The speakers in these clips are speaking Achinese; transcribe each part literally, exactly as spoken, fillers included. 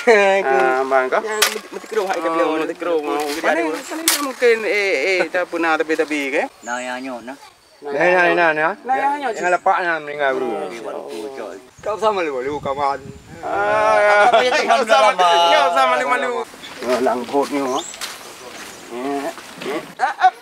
Ah, bang, kah? Nyang meuti-, meuti keudroe hai ka beliau. Oh, meuti keudroe, mau. Paling, paling mungkin, eh, eh, tak pernah tapi-tapi, kan? Nah, ya, nyoe, nah. Nah, nah, nah, nah. Nah, ya, ya, nyang lepak nyan meninggal dulu. Kau sama lu, lu kawan. Ah, kau sama, kau sama lu, malu. Oh, langkot nyoe. Eh, eh. Ah, ah.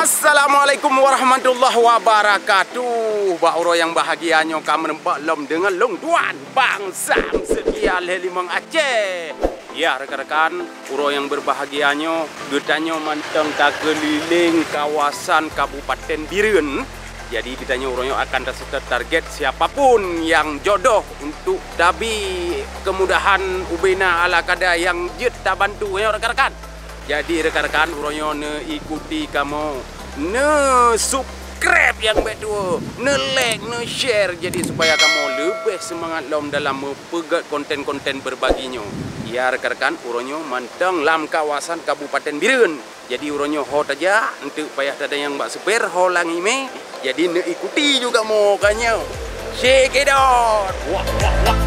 Assalamualaikum warahmatullahi wabarakatuh. Bak uroe nyang bahagia nyoe ka meureumpok lom deungon lôn tuan Bang Sam seutia lhèe limong Aceh. Ya, rekan-rekan, uroe nyang berbahagia nyoe, geutanyoe mantong takeulileng kawasan Kabupaten Bireuen. Jadi, geutanyoe uroe nyoe akan taseutôt target siapapun nyang jodoh untuk tabi kemudahan ubena ala kada nyang jeuet tabantu nyoe, rekan-rekan. Jadi, rekan-rekan, uroe nyoe neuikuti kamoe, neusubscribe nyang bèk tuwoe, neu-like, neu-share, jadi supaya kamoe leubeh seumangat lom dalam meupeugèt konten-konten berbagi nyoe. Ya, rekan-rekan, uroe nyoe mantong lam kawasan Kabupaten Bireuen. Jadi, uroe nyoe ho tajak, eunteuk payah tatanyong bak supir, ho lam imè. Jadi, neuikuti juga mo ka nyoe. Cekidot! Wah, wah, wah.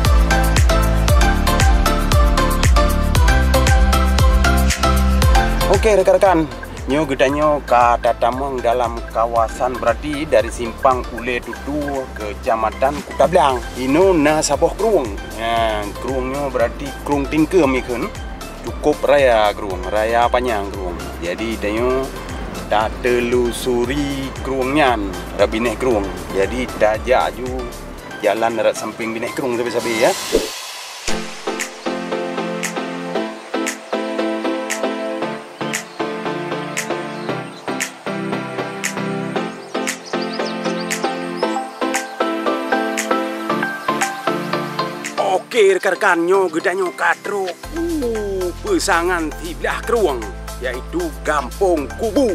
Oke, rekan-rekan. Nyoe geutanyoe ka tatamong dalam kawasan, berarti dari Simpang Ulèe Tutu, Kecamatan Kuta Blang. Inoe na saboh krueng. Nyan, krueng nyoe berarti krueng Tingkeum ikheun. Cukup raya krueng, raya panyang krueng. Jadi, tanyoe tatelusuri krueng nyan, rot binéh krueng. Jadi, tajak aju jalan rot sampéng binéh krueng sabe-sabe, ya. Oke, rekan-rekan, nyoe geutanyoe ka trok u peusangan siblah krueng, yaitu Gampông Kubu.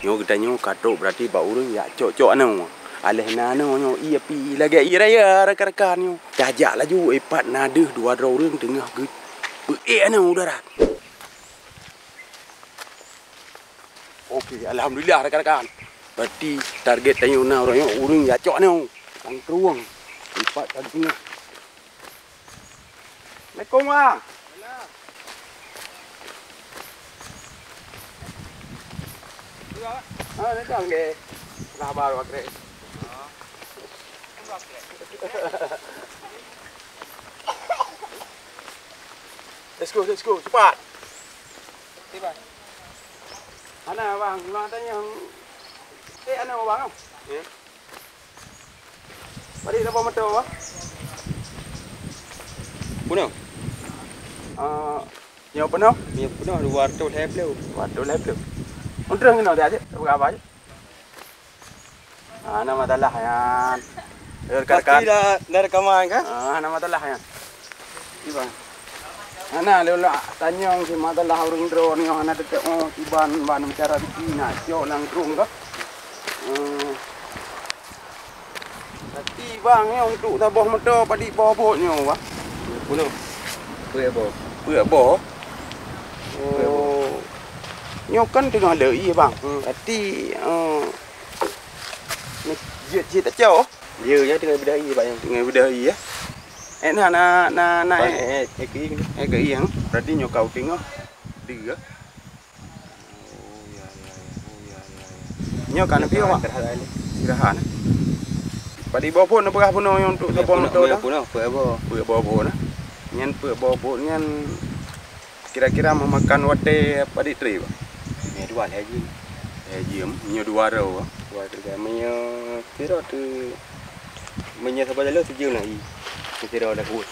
Nyoe geutanyoe ka trok, berarti bak ureueng jak cok-cok anoe. Aléh na anoe nyoe, ie pi lagèe ie raya, rekan-rekan nyoe. Tajak laju, ipat na deuh dua droe ureueng teungoh geupeuék anoe u darat. Oke, alhamdulillah, rekan-rekan. Berarti target tanyoe na uroe nyoe ureueng jak cok nyoe. Lam krueng. Ipat ka singoh. Assalamualaikum, Bang. Ah, ni kan ke. Sabar, Bang Kres. Let's go, let's go, cepat. Tiba. Ana, Bang, nak tanya. Eh, ana, Bang. Ya. Balik dah motor, Bang. Puna? Ah, nyoe puna? Nyoe puna dua ratus lima puluh. Dua ratus lima puluh. Untung kena dia aja, berapa aja? Ah, nama talah nyan. Rekan-rekan. Pasti dah, dah rekaman kan? Ah, nama talah nyan. Iban. Hana lé ulak tanyong si masalah ureueng droe nyoe hana teuteup, oh, iban ban bicara bisi nak cok lam krueng ka. Hmm. Tapi bang, nyoe untuk saboh moto padit boh bot nyoe, bang? Peuet boh. Peuet boh? Peuet boh. Oh. Nyoe kan teungoh le ie, bang. Hmm. Tapi, eh, jeuet cit tacok. Ye, ya, teungoh beudôh ie, bang. Teungoh beudôh ie, ya. Eh, na, na, na, na, eh, eh, eh, keuieng. Eh, keuieng. Berarti nyoe kau teungoh dua. Oh, ya, ya, ya. Oh, ya, ya, ya. Nyoe kan piôh, Wak? Istirahat, istirahat. Padit boh bot neupeugah bunoe nyoe untuk saboh moto dah. Peuet boh, peuet boh. Peuet boh bot nah. Nyan peuet boh bot nyan kira-kira memakan watèe padit trép, Wak? Nyoe dua lhèe jeuem. Lhèe jeuem, nyoe dua droe. Dua droe. Meunyoe sira tu, meunyoe saboh jalô sijeuem na ie. Meunyoe sira dah kuat.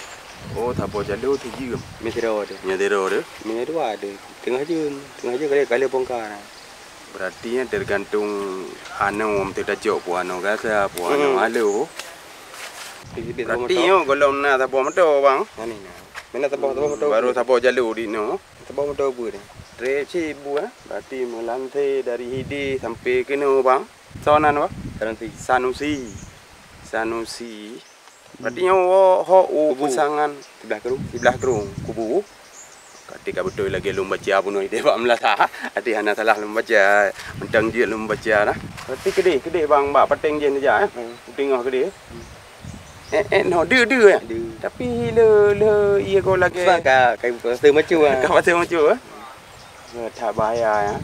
Oh, saboh jalô sijeuem. Meunyoe sira tu. Meunyoe sira tu. Meunyoe dua tu. Teungoh jeuem, teungoh jeuem kali, kali bongkar. Berarti nyan tergantung anoe, meuteuntèe tacok peue anoe gasa, peue anoe alo. Berarti nyoe gohlom na saboh moto, bang? Na ni na. Mana saboh, saboh moto? Baru saboh jalô di nyoe. Saboh moto beuet ni. Trép cit bu, eh. Berarti meulangkah dari hideh sampai keunoe, bang. Soe nan, bang? Sanusi. Sanusi. Sanusi. Berarti nyoe ho u Kubu. Peusangan siblah krueng. Siblah krueng kubu. Kati ka beutôi lagèe lôn baca bunoe ideh bak meulasa. Ati hana salah lôn baca. Mantong jeuet lôn baca nah. Berarti keudeh, keudeh bang bak pateng jih neujak, eh. Hmm. Teungoh keudeh. Eh, eh, no, deu, deu, eh. Deu. Tapi le, le, iya ko lagèe. Sebab ka, ka pasé macu, ah. Ka pasé macu, eh. Eh, that bahaya, ya.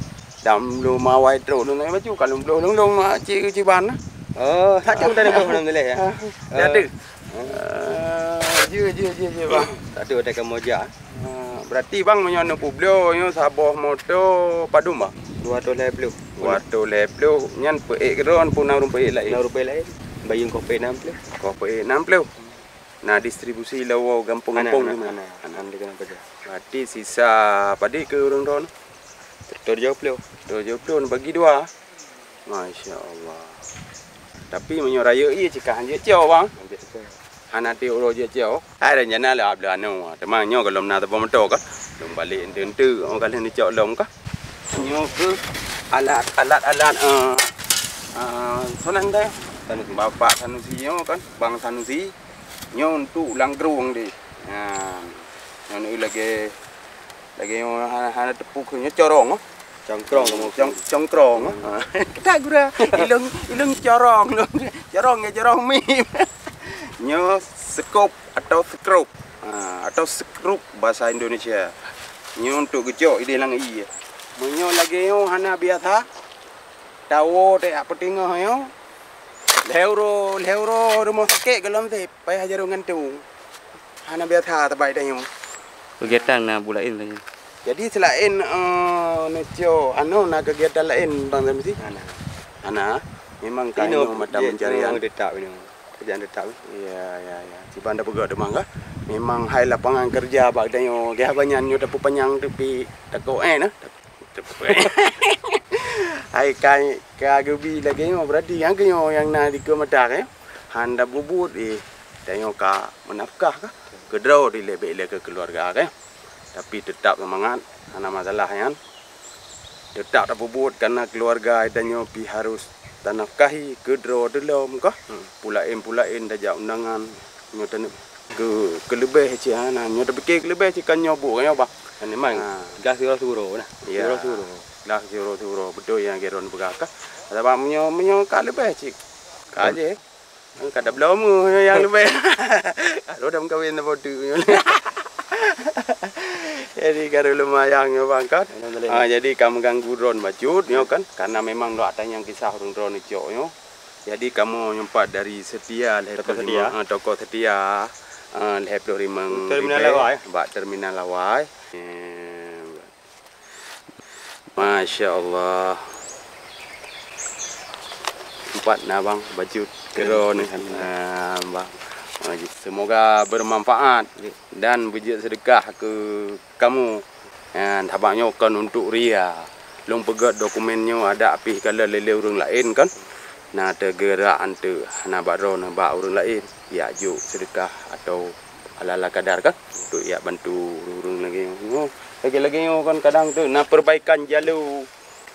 Dam lôn mawai trok lôn bacu, ka lôn bloh lôn-lôn, ah, ci, ciban, ah. Oh, tak cuma tadi bloh lôn tuléh, ya. Ah, Oh. ada. Eh, je, je, je, je, bang. Tak ada, ada kamu jak. Ah, berarti bang, meunyoe neupubloe nyoe saboh moto padum, bang? Dua ratus lhèe ploh. Dua ratus lhèe ploh, nyan peuék keudroe, peue na ureueng peuék laén? Na ureueng peuék laén. Bayeue koh peuék nam ploh. Koh peuék nam ploh. Na distribusi lewat gampông-gampông Hana, ni, hana, hana. Hana. Hana dikena kerja. Berarti sisa padé keu ureueng droeneuh? Tujoh ploh. Tujoh ploh bagi dua. Masya Allah. Tapi meunyoe rayeuk ié cit ka hanjeuet cok, bang. Hanjeuet cok. Hana tiep uroe jeuet cok. Hai rencana lé Abdul Anu. Teuma nyoe gohlom na saboh moto ka. Lôn balek enteuk-enteuk, oh, ka lheueh neucok lom ka. Nyoe keuh alat, alat, alat, eh, eh, soe nan teuh? Sanusi. Bapak Sanusi nyoe kan, Bang Sanusi. Nyoe untuk lam krueng deh. Ha. Nyoe lagèe, lagèe nyoe hana, hana teupeu keuh nyoe corong, oh. Congkrong kamoe. Cong-, congkrong, oh. Hmm. Ha. Kita gura, ilong, ilong corong, ilong corong ya, corong mim. Nyoe sekop atau sekrup. Ha, atau sekrup bahasa Indonesia. Nyoe untuk geucok ideh lam ié. Meunyoe lagèe nyoe hana biasa, tawoe teuh peuteungoh nyoe. Lhèe uroe, lhèe uroe rumoh sakét gohlom sép, payah jaroe gantung. Hana biasa tabai tanyoe. Kegiatan na bu laén tanyoe. Jadi selain, eh, neucok, anu, na kegiatan laén, Bang Sanusi? Hana. Hana. Memang ka inoe mata pencarian. Inoe tetap inoe. Kerjaan tetap. Ya, ya, ya. Siban dah peugah teuma kah? Memang hai lapangan kerja bak tanyoe. Gah banyan nyoe tapeupanyang tepi takok, eh, nah. Hai ka, ka geubi lagèe nyoe, berarti nyang keu nyoe nyang na dikeue mata, eh. Han tabubuet, eh, tanyoe ka meunafkah kah? Keudroe dilèe bèk lé keu keuluwarga, eh. Tapi teutap seumangat, hana masalah nyan. Teutap tapubuet kareuna keuluwarga tanyoe pih harôh tanafkahi keudroe teulom kah. Hmm. Peue laén-peue laén tajak undangan. Nyoe taneuk keu, keuleubeh cit hana. Nyoe tapike keuleubeh cit kan nyoe buet nyoe, Bang. Memang, ha, glah siuroe-siuroe nah. Ya. Siuroe-siuroe. Glah siuroe-siuroe. Beutôi nyang Geron peugah kah. Sabab meunyoe, meunyoe ka leubeh cit. Ka jih. Ka tabloe meuh nyang leubeh. Ka lheueh meukawen saboh teuk nyoe. Jadi ka lumayan nyoe, Bang, kan. Alhamdulillah. Ha, jadi ka meuganggu droen bacut nyoe, kan. Karena memang lôn tanyong kisah ureueng droen neucok nyoe. Jadi kamoe nyoe pat dari Setia, lhèe ploh lima, ha, tokoh Setia, ha, lhèe ploh limong Terminal Lawai. Bak Terminal Lawai. Eh, Masya Allah. Empat na, Bang, bacut keudroe ni. Alhamdulillah. Ah, Bang. Ah, semoga bermanfaat dan beujeuet seudeukah keu kamoe. Ah, sabab nyoe kon untuk ria. Lôn peugèt dokumen nyoe adak pih ka lheueh lé ureueng laén kan. Na teugeurak anteuk hana bak droeneuh bak ureueng laén. Yak jok seudeukah atau ala-ala kadar kan, untuk yak bantu ureueng-ureueng lagèe nyoe. Lagèe-lagèe nyoe kan kadang tu na perbaikan jalur.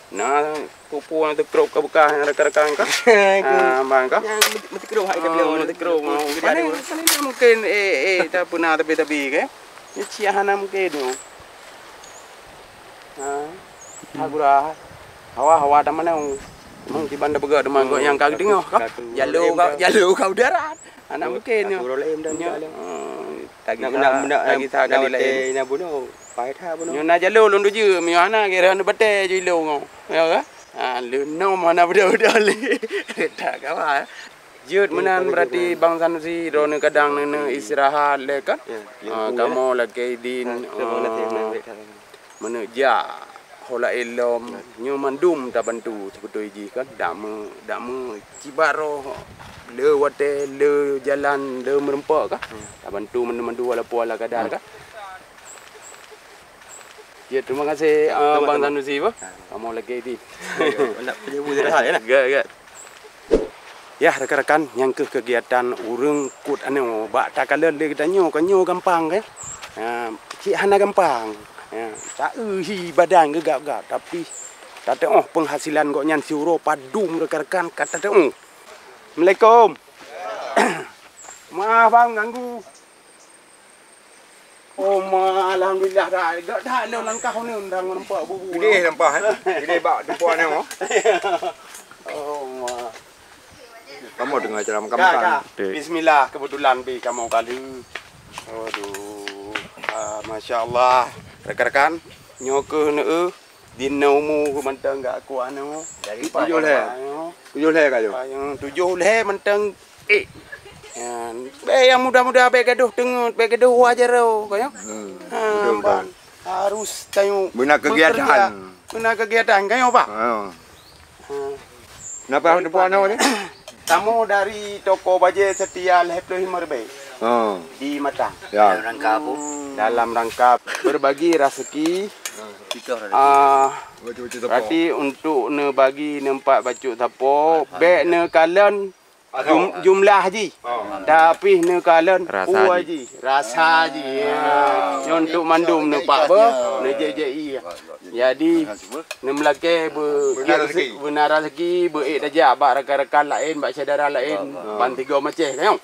Na kupu na teukrôp ka beukah nyang rakan-rakan kan. Ah, bang kan. Nyang meuti-, meuti krôp hai ka beliau. Meuti krôp. Paling, paling mungkin, eh, eh, tak pernah tapi-tapi kan. Ni cia hana mungkin tu. Ha. Ha gura. Hawa-hawa teuma nyoe. Memang kiban da peugah teuma nyang ka geudeungoe ka. Jalur ka, jalur ka udara. Hana mungkin nyoe. Aku role em dan nyoe. Tagi nak, nak, nak, tagi nak, tagi nak lain. Ina bunoe, pai tha bunoe. Nyoe na jalur lôn tuju, meunyoe hana kira hana batèe ju ilong nyoe. Ya ka? Ha, leunom hana beudôh-beudôh lé. Tak kawa. Jeuet meunan berarti Bang Sanusi, droeneuh kadang neuneuh istirahat lé kan? Ya, ha, kamoe lagèe idin, ha, terima kasih, ha, meuneuh jak ho laén lom, nyoe mandum tabantu sibeutôi jih kan, dak meu, dak meu cibat roh le watèe, le jalan, le meureumpok kah? Hmm. Tabantu mandum-mandum walaupun ala kadar kah? Ya, terima kasih, eh, Bang Sanusi, bah. Kamoe lagèe idin. Nak pejabu je dah, ya, nah. Gèt, gèt. Yah, rakan-rakan, nyang keuh keugiatan ureueng kut aneuk bak takalon lé geutanyoe, ka nyoe gampang, kan? Ha, cit hana gampang. Ya, taeu hi badan geugap-gap, tapi tateuoh penghasilan gobnyan siuroe padum rekan-rekan ka tateuoh. Assalamualaikum. Maaf bang ganggu. Oh ma, alhamdulillah dah. Gak dah ada langkah ni dah nampak bubu. Gede nampak eh. Gede bak tumpuk ni oh. Oh ma. Kamu dengar cara makan-makan. Ka, ka. Bismillah, kebetulan bi kamu kali. Aduh. Ah, masya Allah. Rekan-rekan, nyoe keuh neu di neu umu manteng gak aku anu. Tujuh lhèe. Tujuh lhèe ka yo. Tujuh lhèe manteng. Eh. Yan, bèk nyang muda-muda bèk gadoh teungeut, bèk gadoh wajar ka yo. Hmm. Ha, betul, betul. Harus tanyoe beuna kegiatan. Beuna kegiatan ka yo, Pak. Ha. Napa teupeu aneuk ni? Tamu dari toko bajèe Setia lhèe ploh limong ribèe. Ha. Di Matang. Ya. Dalam rangka apa? Dalam rangka berbagi rezeki. Ah, berarti untuk neubagi neumpat bacut sapo, bèk neukalon jum-, jumlah jih. Tapi neukalon rasa jih. Rasa jih. Ya. Nyoe untuk mandum neupak beuh, neujek-jek ie. Jadi, neumeulakèe beu-, beuna rezeki, beu-ék tajak bak rakan-rakan laén, bak syedara laén, ban tiga maceh, ka nyoe?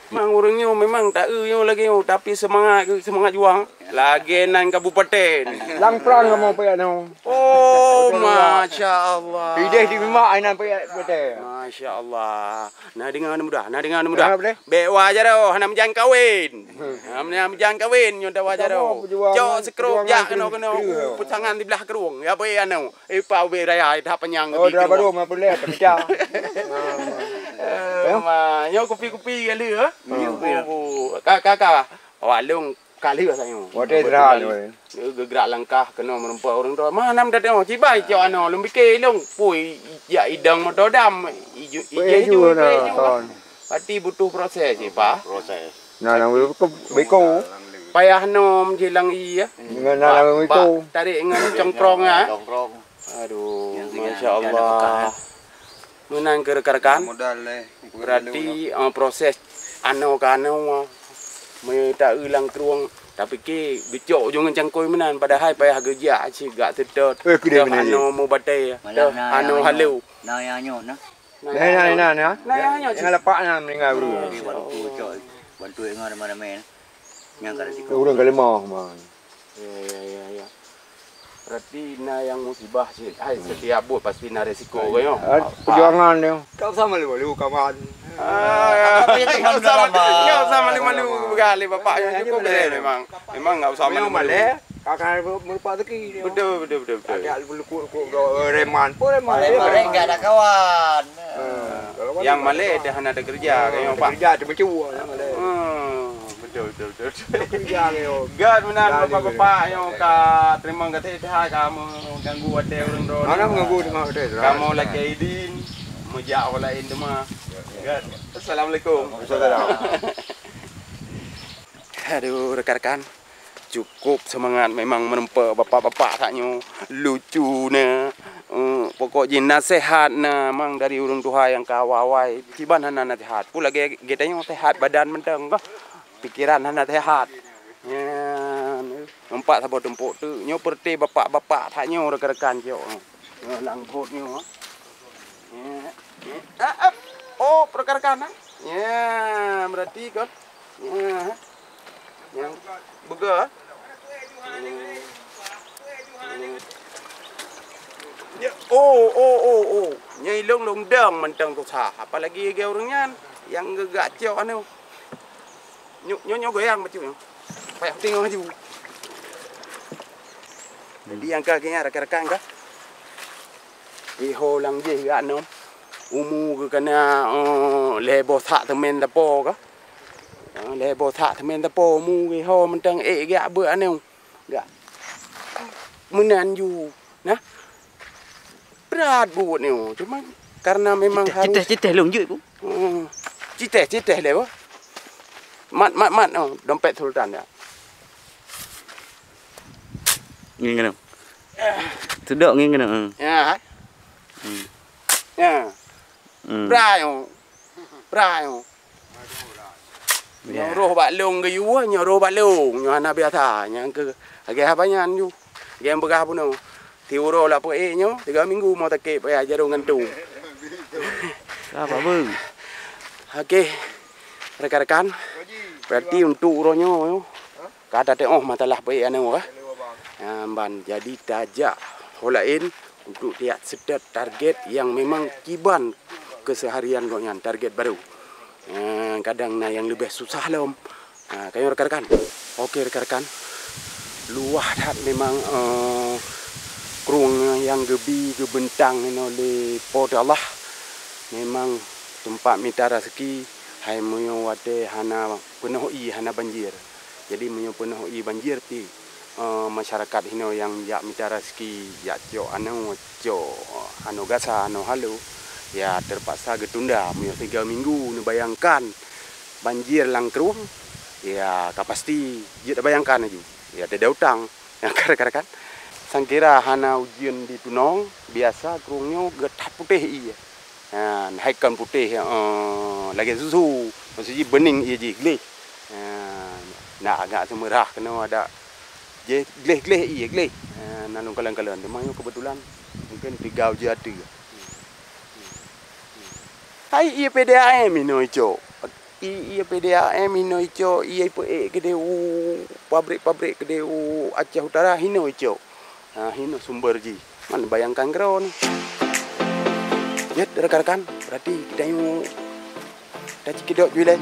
Memang ureueng nyoe memang taeu nyoe lagèe nyoe, tapi seumangat, seumangat juang. Lagèe nan kabupaten. Lam prang kamoe payah nyoe. Oh, masya Allah. Ideh di mimak inan payah beutôi. Masya Allah. Na deungoe aneuk muda, na deungoe aneuk muda. Bèk wajar oh, hana meujan kawin. Hana meujan kawin nyoe dah wajar oh. Cok seukrok jak keunoe-keunoe u peusangan di blah krueng. Ya bèk aneuk. Eh, pak ubé raya dah panyang. Oh, dah baru mah pulih pecah. Eh, ma, nyoe kupi-kupi kali ya. Ka, ka, ka. Awak lôn ka lheueh sanyoe. Watèe istirahat. Geugrak langkah keunoe meureumpok ureueng droe. Ma nam datang, oh, cibai cok anoe, lôn pike ilong. Pui, jak idong moto dam. Iju, iju, iju, iju. Pati butuh proses, sih, Pak. Proses. Nah, nang beko, beko. Payah nom silang iya. Ngan nang beko. Tarik ngan congkrong, ah. Congkrong. Aduh, masya Allah. Meunan keu rekan-rekan. Berarti, eh, proses anoe ka anoe, eh, meutaeu lam krueng, tapike geucok ujong ngon cangkôi meunan, padahai payah geujak sigak seutôt. Eh, keudeh meunan. Anoe mubatèe, malah na anoe halo. Na nyang nyoe, na. Na, na, na, na. Na nyang nyoe. Nyang lapak na meuninggai baru. Masya Allah. Bantu, cok. Bantu ngon ramè-ramè. Nyang ka resiko. Ureueng ka limong, man. Ya, ya, ya, ya. Berarti na nyang musibah cit. Hai, setiap buet pasti na resiko kan, yo? Ah, perjuangan dia. Tak usah malu-malu, kawan. Ah, tak usah malu-malu. Enggak usah malu-malu. Beugah lé bapak nyoe cukup lé memang. Memang enggak usah malu-malu. Malèe, akan merupakan rezeki dia. Betul, betul, betul, betul. Ada lukuk-lukuk reman, pun reman. Malèe-malèe enggak ada kawan. Yang malèe dah hana ada kerja, kan, Pak? Kerja tu macam mana, malèe. Hmm. Betul, betul, betul, betul. Gèt meunan bapak-bapak nyang ka teurimong gaséh that ka meuganggu watèe ureueng droe. Hana meuganggu teuma watèe. Kamoe lakèe idin, meujak u laén teuma. Gèt. Assalamualaikum. Waalaikumsalam. Aduh, rekan-rekan. Cukup seumangat memang meureumpok bapak-bapak that nyoe. Lucu na. Eh, pokok jih naseuhat na mang dari ureueng tuha nyang ka awai-awai. Kiban hana naseuhat. Peue lagèe geutanyoe seuhat badan mantong kah? Pikeran hana seuhat. Nyan, nampak saboh tumpok teuk. Nyoe peureuté bapak-bapak that nyoe rekan-rekan cok. Nyoe lam bot nyoe. Nyan, nyan. Ah, ah. Oh, rekan-rekan, ah. Nyan, berarti kon. Nyan. Nyan. Beugah. Nyan. Nyan. Ya, oh, oh, oh, oh. Nyan ilong-long dang mantong susah. Apalagi lagèe ureueng nyan nyang geugak cok anu. Nyoe, nyoe, nyoe goyang bacut nyoe. Payah tengok laju. Jadi nyang ka geuh nyan rakan-rakan ka. Iho lam jih gak nom. Umu geuh kana, eh, lhèe boh sak teumèn tapo ka. Eh, lhèe boh sak teumèn tapo umu geuh iho mantong ék gak beuet aneuk. Gak. Meunan ju. Nah. Brat buet nyoe, cuma karena memang harus. Citeh, citeh, citeh lôn jeuet, Bu. Hmm. Citeh, citeh lé, Bu. Mat, mat, mat, oh, dompet sultan ya. Ngieng keunoe. Tudok ngieng keunoe, hmm. Ya. Hmm. Ya. Hmm. Bra nyoe. Bra nyoe. Nyoe roh bak lông geuyue, nyoe roh bak lông, nyoe hana biasa, nyang keu lagèe haba nyan ju. Lagèe peugah bunoe, siuroe lam peuék nyoe, tiga minggu mo takét payah jaroe ngon tueng. Apa, Bu? Oke, rekan-rekan, berarti untuk uroe nyoe, ka tateu'oh masalah peuék aneuk, eh. Nyan ban, jadi tajak ho laén untuk tiak seutôt target nyang memang kiban keseharian gobnyan, target barô. Eh, kadang na nyang leubeh susah lom. Ah, ka nyoe rekan-rekan. Oke rekan-rekan. Luwah that memang, eh, krueng nyang geubi geubeuntang inoe lé Po teu Allah. Memang teumpat mita raseuki hai meunyoe watèe hana peunoh ié, hana banjir. Jadi meunyoe peunoh ié banjir pih, eh, masyarakat hinoe nyang jak mita raseuki, jak cok aneuk, cok aneuk gasa, aneuk halo, ya terpaksa geutunda. Meunyoe tiga minggu neubayangkan banjir lam krueng, ya ka pasti jeuet bayangkan laju. Ya teuda utang. Ya kan, kan, kan? Sangkira hana ujeuen di tunong, biasa krueng nyoe geuthat putéh ié. Ha, hai kon putéh, eh, lagèe susu, maksud jih beuning ié jih, gleh. Ha, nak agak seumeurah keunoe adak. Jih gleh-gleh ié, gleh. Ha, na lôn kalon-kalon. Teuma nyoe keubeutulan mungken tiga ujeuen ateueh. Hai ié P D A M inoe icok. Ié, ié P D A M inoe icok, ié peuék keudéh u pabrik-pabrik keudéh u Aceh Utara hinoe icok. Ha, hinoe sumber jih. Man bayangkan keudroe nyoe. Nyan rekan-rekan, berarti kita nyoe tacikidok ju ilèe.